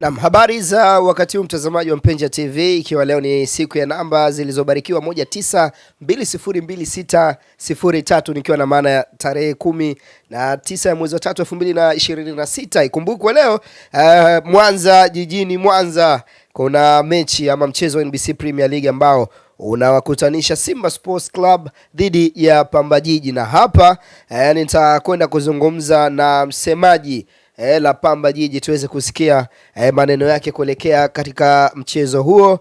Naam, habari za wakati huu mtazamaji wa Mpenja TV, ikiwa leo ni siku ya namba zilizobarikiwa 19202603 nikiwa na maana ya tarehe 19 ya mwezi wa 3 2026. Ikumbukwe leo Mwanza, jijini Mwanza kuna mechi ama mchezo wa NBC Premier League ambao unawakutanisha Simba Sports Club dhidi ya Pamba Jiji, na hapa nitakwenda kuzungumza na msemaji la Pamba Jiji tuweze kusikia maneno yake kuelekea katika mchezo huo.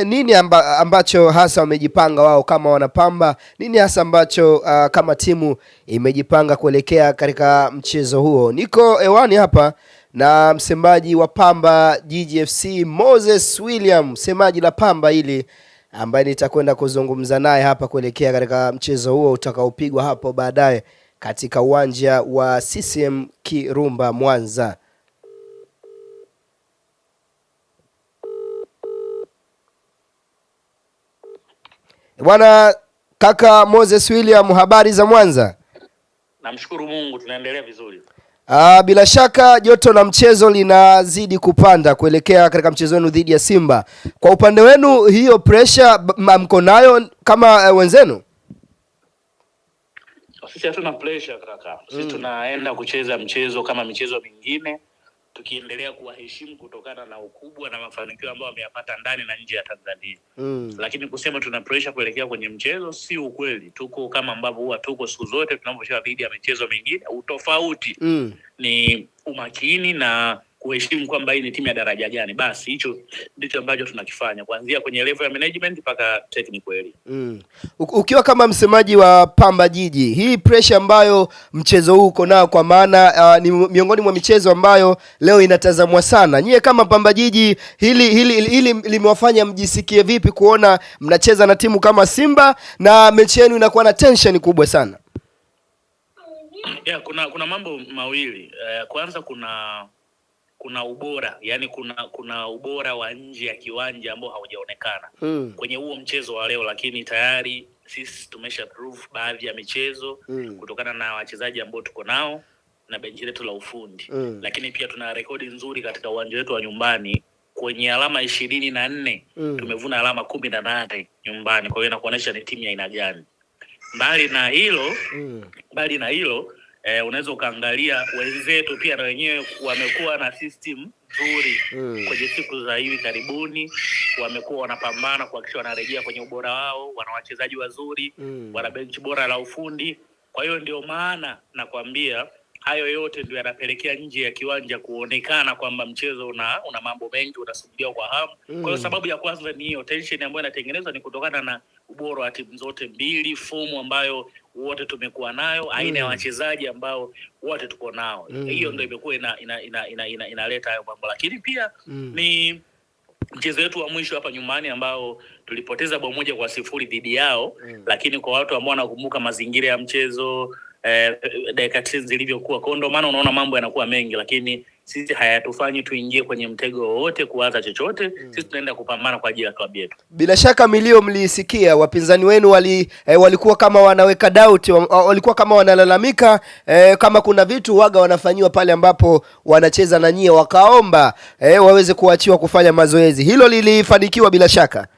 Nini ambacho hasa wamejipanga wao kama wanapamba, nini hasa ambacho kama timu imejipanga kuelekea katika mchezo huo. Niko hewani hapa na msemaji wa Pamba Jiji FC Moses William, msemaji la Pamba hili ambaye nitakwenda kuzungumza naye hapa kuelekea katika mchezo huo utakaopigwa hapo baadaye katika uwanja wa CCM Kirumba Mwanza. Bwana kaka Moses William, habari za Mwanza? Namshukuru Mungu, tunaendelea vizuri. Bila shaka joto la mchezo linazidi kupanda kuelekea katika mchezo wenu dhidi ya Simba. Kwa upande wenu hiyo pressure mko nayo kama wenzenu? Sisi hatuna pressure kaka. Sisi tunaenda kucheza mchezo kama michezo mingine, tukiendelea kuwaheshimu kutokana na ukubwa na mafanikio ambayo wameyapata ndani na nje ya Tanzania. Lakini kusema tuna pressure kuelekea kwenye mchezo si ukweli. Tuko kama ambavyo huwa tuko siku zote tunapocheza dhidi ya michezo mingine. Utofauti ni umakini na kuheshimu kwamba hii ni timu ya daraja gani. Basi hicho ndicho ambacho tunakifanya kuanzia kwenye level ya management mpaka technical area. Ukiwa kama msemaji wa Pamba Jiji, hii pressure ambayo mchezo huu uko nao, kwa maana ni miongoni mwa michezo ambayo leo inatazamwa sana, nyie kama Pamba Jiji, hili limewafanya mjisikie vipi kuona mnacheza na timu kama Simba na mechi yenu inakuwa na tension kubwa sana? Yeah, kuna mambo mawili. Kwanza kuna ubora, yani kuna ubora wa nje ya kiwanja ambao haujaonekana kwenye huo mchezo wa leo, lakini tayari sisi tumesha prove baadhi ya michezo kutokana na wachezaji ambao tuko nao na benchi letu la ufundi. Lakini pia tuna rekodi nzuri katika uwanja wetu wa nyumbani kwenye alama 24 tumevuna alama 18 nyumbani. Kwa hiyo inakuonyesha ni timu ya aina gani. Mbali na hilo unaweza ukaangalia wenzetu pia na wenyewe wamekuwa na system nzuri kwenye siku za hivi karibuni, wamekuwa wanapambana kuhakikisha wanarejea kwenye ubora wao, wana wachezaji wazuri, wana benchi bora la ufundi. Kwa hiyo ndio maana nakwambia hayo yote ndio yanapelekea nje ya kiwanja kuonekana kwamba mchezo una mambo mengi, unasubiriwa kwa hamu. Kwa hiyo sababu ya kwanza ni hiyo tension ambayo inatengenezwa ni kutokana na ubora wa timu zote mbili, fomu ambayo wote tumekuwa nayo, aina ya wachezaji ambao wote tuko nao. Hiyo ndio imekuwa inaleta hayo mambo. Lakini pia ni mchezo wetu wa mwisho hapa nyumbani ambao tulipoteza bao 1-0 dhidi yao. Lakini kwa watu ambao wanakumbuka mazingira ya mchezo, dakika 90 zilivyokuwa, kwa ndio maana unaona mambo yanakuwa mengi, lakini sisi hayatufanyi tuingie kwenye mtego wowote kuanza chochote. Sisi tunaenda kupambana kwa ajili ya klabu yetu. Bila shaka milio mliisikia, wapinzani wenu walikuwa kama wanaweka doubt, walikuwa kama wanalalamika kama kuna vitu waga wanafanyiwa pale ambapo wanacheza na nyie, wakaomba waweze kuachiwa kufanya mazoezi. Hilo lilifanikiwa bila shaka.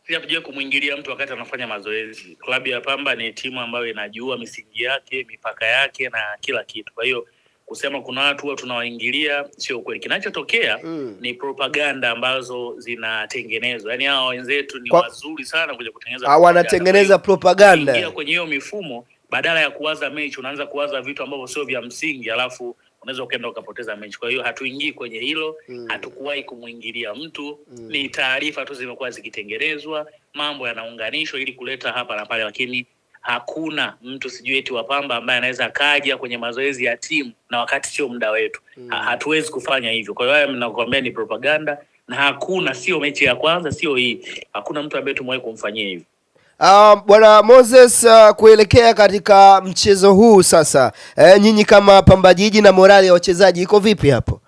Sisi hatujawahi kumuingilia mtu wakati anafanya mazoezi. Klabu ya Pamba ni timu ambayo inajua misingi yake, mipaka yake na kila kitu. Kwa hiyo kusema kuna watu huwa tunawaingilia sio ukweli. Kinachotokea ni propaganda ambazo zinatengenezwa. Yaani hawa wenzetu ni wazuri sana kwenye kutengeneza propaganda. Wanatengeneza propaganda. Ingia kwenye hiyo mifumo, badala ya kuwaza mechi unaanza kuwaza vitu ambavyo sio vya msingi, alafu unaweza ukaenda ukapoteza mechi. Kwa hiyo hatuingii kwenye hilo, hatukuwahi kumuingilia mtu. Ni taarifa tu zimekuwa zikitengenezwa, mambo yanaunganishwa ili kuleta hapa na pale, lakini hakuna mtu sijui eti wa Pamba ambaye anaweza kaja kwenye mazoezi ya timu na wakati sio muda wetu. Hatuwezi kufanya hivyo. Kwa hiyo haya mnakwambia ni propaganda, na hakuna, sio mechi ya kwanza, sio hii, hakuna mtu ambaye tumewahi kumfanyia hivyo. Bwana Moses, kuelekea katika mchezo huu sasa, nyinyi kama Pamba Jiji na morali ya wachezaji iko vipi hapo?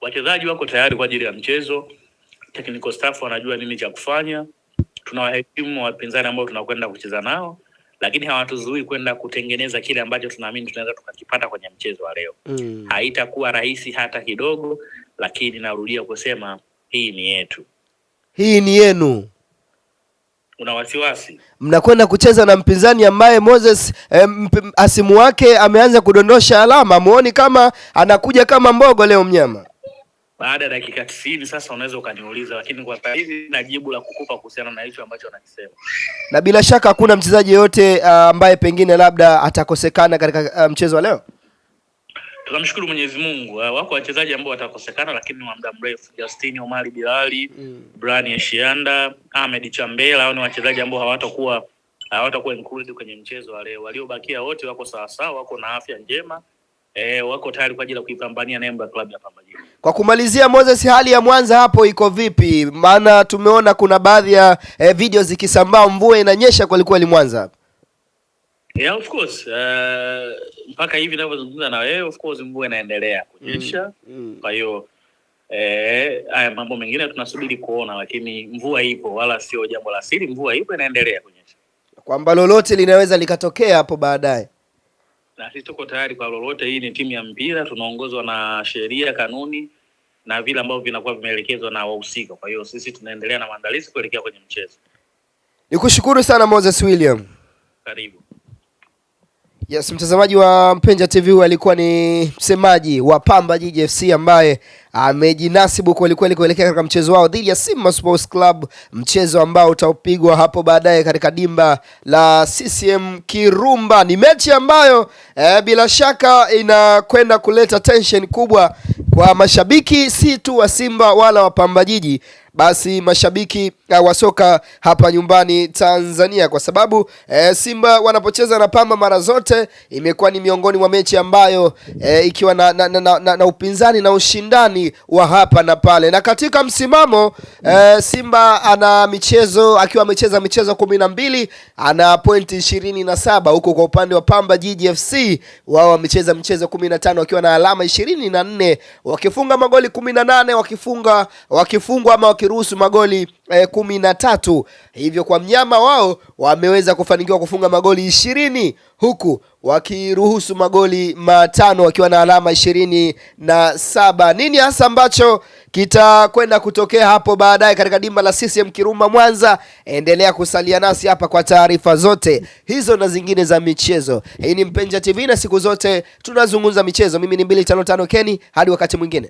Wachezaji wako tayari kwa ajili ya mchezo, technical staff wanajua nini cha kufanya, tunawaheshimu wapinzani ambao tunakwenda kucheza nao, lakini hawatuzuii kwenda kutengeneza kile ambacho tunaamini tunaweza tukakipata kwenye mchezo wa leo. Haitakuwa rahisi hata kidogo, lakini narudia kusema hii ni yetu, hii ni yenu. Una wasiwasi? Mnakwenda kucheza na mpinzani ambaye Moses asimu wake ameanza kudondosha alama. Muoni kama anakuja kama mbogo leo mnyama? Baada ya dakika 90 sasa unaweza ukaniuliza, lakini kwa sasa hivi na jibu la kukupa kuhusiana na hicho ambacho anakisema. Na bila shaka hakuna mchezaji yeyote ambaye pengine labda atakosekana katika mchezo wa leo. Tunamshukuru Mwenyezi Mungu. Wako wachezaji ambao watakosekana lakini wa muda mrefu. Justin Omari Bilali, Brian Eshianda, Ahmed Chambela, hao ni wachezaji ambao hawatakuwa included kwenye mchezo wa leo. Waliobakia wote wako sawa sawa, wako na afya njema. Wako tayari kwa ajili ya kuipambania nembo ya klabu ya Pamba Jiji. Kwa kumalizia, Moses, hali ya Mwanza hapo iko vipi? Maana tumeona kuna baadhi ya video zikisambaa, mvua inanyesha kweli kweli Mwanza hapa. Yeah, of course. Mpaka hivi ninavyozungumza na wewe, of course mvua inaendelea kunyesha. Kwa hiyo haya mambo mengine tunasubiri kuona, lakini mvua ipo, wala sio jambo la siri, mvua ipo inaendelea kunyesha. Kwamba lolote linaweza likatokea hapo baadaye. Na sisi tuko tayari kwa lolote. Hii ni timu ya mpira, tunaongozwa na sheria, kanuni na vile ambavyo vinakuwa vimeelekezwa na wahusika. Kwa hiyo sisi tunaendelea na maandalizi kuelekea kwenye mchezo. Nikushukuru sana Moses William. Karibu. Yes, mtazamaji wa Mpenja TV alikuwa ni msemaji wa Pamba Jiji FC ambaye amejinasibu kweli kweli kuelekea katika mchezo wao dhidi ya Simba Sports Club, mchezo ambao utaupigwa hapo baadaye katika dimba la CCM Kirumba. Ni mechi ambayo bila shaka inakwenda kuleta tension kubwa kwa mashabiki si tu wa Simba wala wa Pamba Jiji, basi mashabiki wa soka hapa nyumbani Tanzania, kwa sababu Simba wanapocheza na Pamba mara zote imekuwa ni miongoni mwa mechi ambayo ikiwa na upinzani na ushindani wa hapa na pale. Na katika msimamo Simba ana michezo akiwa amecheza michezo 12 ana pointi 27, huko kwa upande wa Pamba Jiji FC wao wamecheza michezo 15 wakiwa na alama 24, wakifunga magoli 18, wakifungwa ama wakiruhusu magoli 13. Hivyo kwa mnyama wao wameweza kufanikiwa kufunga magoli 20 huku wakiruhusu magoli 5 wakiwa na alama 27. Nini hasa ambacho kitakwenda kutokea hapo baadaye katika dimba la CCM Kirumba Mwanza? Endelea kusalia nasi hapa kwa taarifa zote hizo na zingine za michezo. Hii ni Mpenja TV na siku zote tunazungumza michezo. Mimi ni 255 Kenny, hadi wakati mwingine.